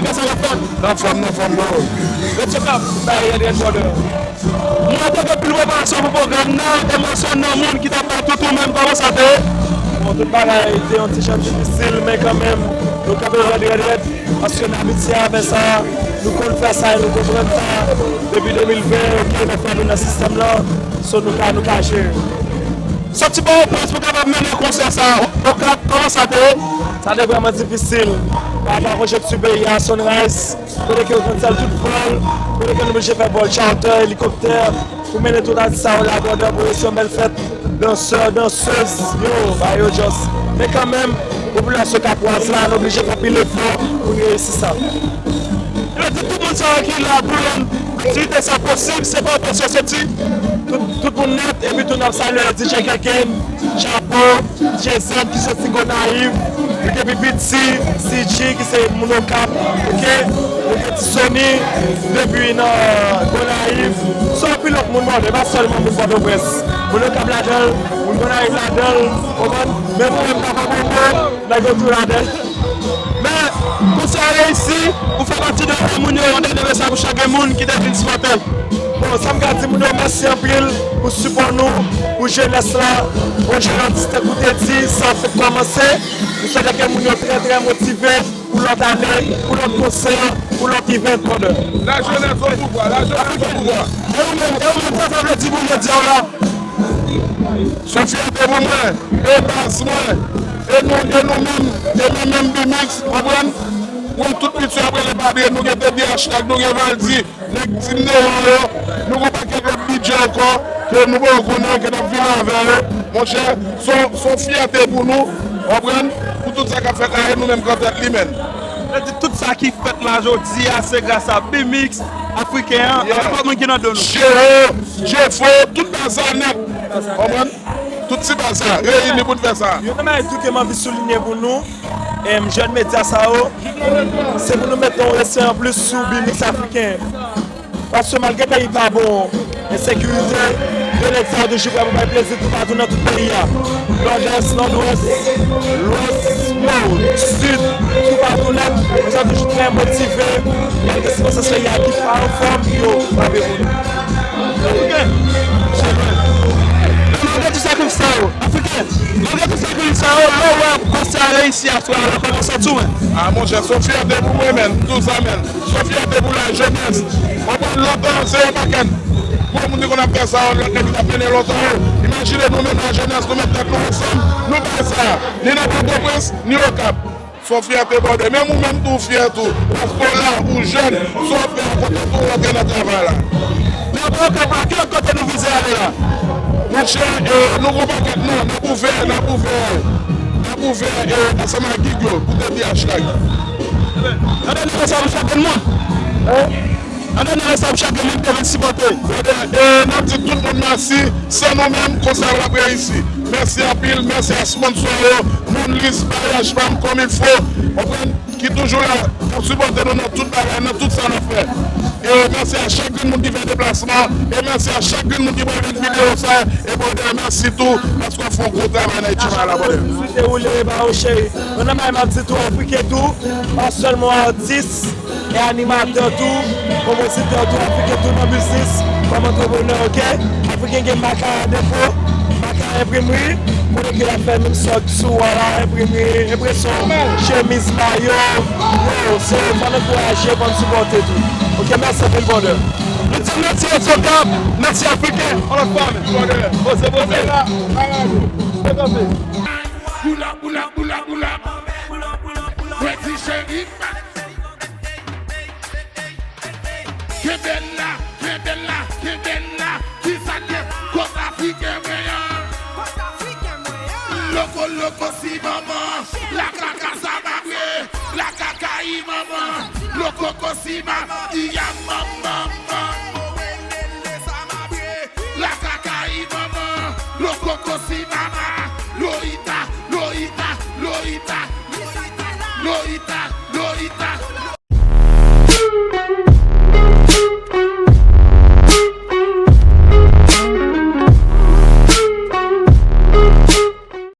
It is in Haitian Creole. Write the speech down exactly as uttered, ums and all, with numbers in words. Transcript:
Kòman sa, anfòm? Anfòm, anfòm, bro. Red Sokap, sa rèd, rèd, brother. Nou antre gen pil preparasyon pou pwogram nan, te mwen se yon moun ki t ap bay tout ou menm, kòman sa te ye? Bon, tout bagay te yon ti jan difisil, men kanmenm, nou kanpe rèd, rèd, rèd, paske n abitye a fè sa, nou konn fè sa e nou konprann sa depi de mil ven, ok, nou fè nou nan sistèm lan, so nou ka, nou ka jere. Soti bò Pòtoprens pou kapab mennen konsè sa a. Okap, kòman sa te ye? Sa te vrèman difisil. Pa rapò konjekti peyi a, Sunrise, kote ke yo konn sèl tout vòl, kote ke nou oblije fè vòl charter, elikoptè, pou mennen tout atis sa yo la, brother, pou resi yon bèl fèt. Dansè, dansèz, yo, ba yo just. Men kanmenm, popilasyon Kapwaz la, nou oblije fè pil efò pou n reyisi sa. Yo di tout moun sa yo ki la pou rann aktivite sa posib, se pa pèsyon soti. Tout, tout moun nèt, epi tou n ap salye D J Kenken, Chapo, D J Zèb ki soti Gonayiv, li depi piti, C G ki se moun Okap, ok? Nou gen Ti Sony depi nan Gonayiv. Se anpil lòt moun, brother, e pa sèlman moun Pòtoprens. Moun Okap ladan l, moun Gonayiv ladan l, konprann? Men mwen menm, Papa Bongo, nèg yo tou ladan l. Men, konsè a reyisi, ou fè pati de moun yo, yon dènye mesaj pou chak moun ki te vin sipòte. Bon, sa m ka di moun yo, mèsi anpil pou sipò nou, pou jenès la, yon jèn atis tankou Teddy, sa fèk kòmanse. M swete ke moun yo trè, trè motive pou lòt ane, pou lòt konsè, pou lòt event, brother. La jeunesse au pouvoir, la jeunesse au pouvoir. E ou menm, e ou menm, sa sa vle di pou jodi a la? Se yon fyète pou mwen, e baz mwen, e nou, e nou menm, e nou menm B-Mix, konprann? Wi, tout piti ap rele Babie, nou gen Teddy Hashtag, nou gen Valdy, nèg Team Neon yo, nou gon pakèt lòt D J ankò, ke nou poko konnen, ke n ap vini avè yo. Monchè, se yon, se yon fyète pou nou, konprann? Pou tout sa k ap fèt la, e nou menm k an tèt li, menn. Sa vle di tout sa ki fèt la jodi a, se gras a B-Mix, Afriken an, yeah, nenpòt moun ki nan do nou. Jero, Jefo, tout baz sa nèt. Konprann? Tout ti baz sa, reyini pou n fè sa. Youn nan bagay tou ke m anvi soulinye pou nou, em, jèn medya sa yo, se pou nou met yon respè anplis sou B-Mix Afriken. Paske malgre peyi pa bon, ensekirite, de nèg sa yo toujou prè pou bay plezi toupatou nan tout peyi a. Nòdès, Nòdwès, Lwès, Nò, Sid, toupatou nèt, nèg sa yo toujou trè motive, malgre sikonstans peyi a ki pa anfòm, yo frape pou nou. Afriken, se vre. Men malgre tout sakrifis sa yo, Afriken, malgre tout sakrifis sa yo, lè w wè konsè a reyisi aswè a la, kòman w santi w, menn? A, monchè, se yon fyète pou mwen, menn. M di w sa, menn. Se yon fyète pou lajenès. Konprann, lontan, se yon pakèt gwo moun ki konn ap fè sa, lòt nèg ki t ap mennen lontan yo. Imajine nou menm lajenès, nou met tèt nou ansanm, nou bay sa, ni nan Pòtoprens, ni Okap. Se yon fyète, brother. Menm ou menm tou, ou fyè tou. Paske w la, ou jèn, sa w ap fè a konte pou w rantre nan travay la. Nan Okap la, ki lòt kote nou vize ale la? Monchè, e, nou gon pakèt non, n ap ouvè, n ap ouvè, n ap ouvè, e, ansanm ak Gig yo, pou te di hashtag. Nan dènye mesaj pou chak moun. An dènye mesaj pou chak moun ki te vin sipòte. Brother, e, n ap di tout moun mèsi, san nou menm, konsè a p ap reyisi. Mèsi anpil, mèsi a sponsò yo, Moonlis, Voyage Fam, Comme Il Faut, konprann, ki toujou la, k ap sipòte nou nan tout bagay, nan tout sa n ap fè. E mèsi a chak grenn moun ki fè deplasman, e mèsi a chak grenn moun ki pral gade videyo sa, e brother, mèsi tou, paske w ap fè yon gwo travay nan YouTube la, brother. Swete woule, e ba yo cheri. Yon nan bagay m ap di tou, Afriken tou, pa sèlman atis, e animatè tou, konpozitè tou, Afriken tou nan biznis, kòm antreprenè, ok? Afriken gen Makaya Depo, Makaya Enprimri, kote ke y ap fè menm sòt sou wòl la, enprime enpresyon, chemiz, mayo, yo, so, fò n ankouraje, fò n sipòte tou. Ok, mèsi anpil, brother. Nou di mèsi Red Sokap, mèsi Afriken, yon lòt fwa, men, brother. Poze, poze. Pull up, pull up, pull up, pull up. Ready, cheri. Kenbe la, kenbe la, kenbe la. Kisa k ye? Kote Afriken mwen an? Loko, loko, si manman. La kaka sa mache. La kaka i manman. Loko, ko, si ma, i ya manman.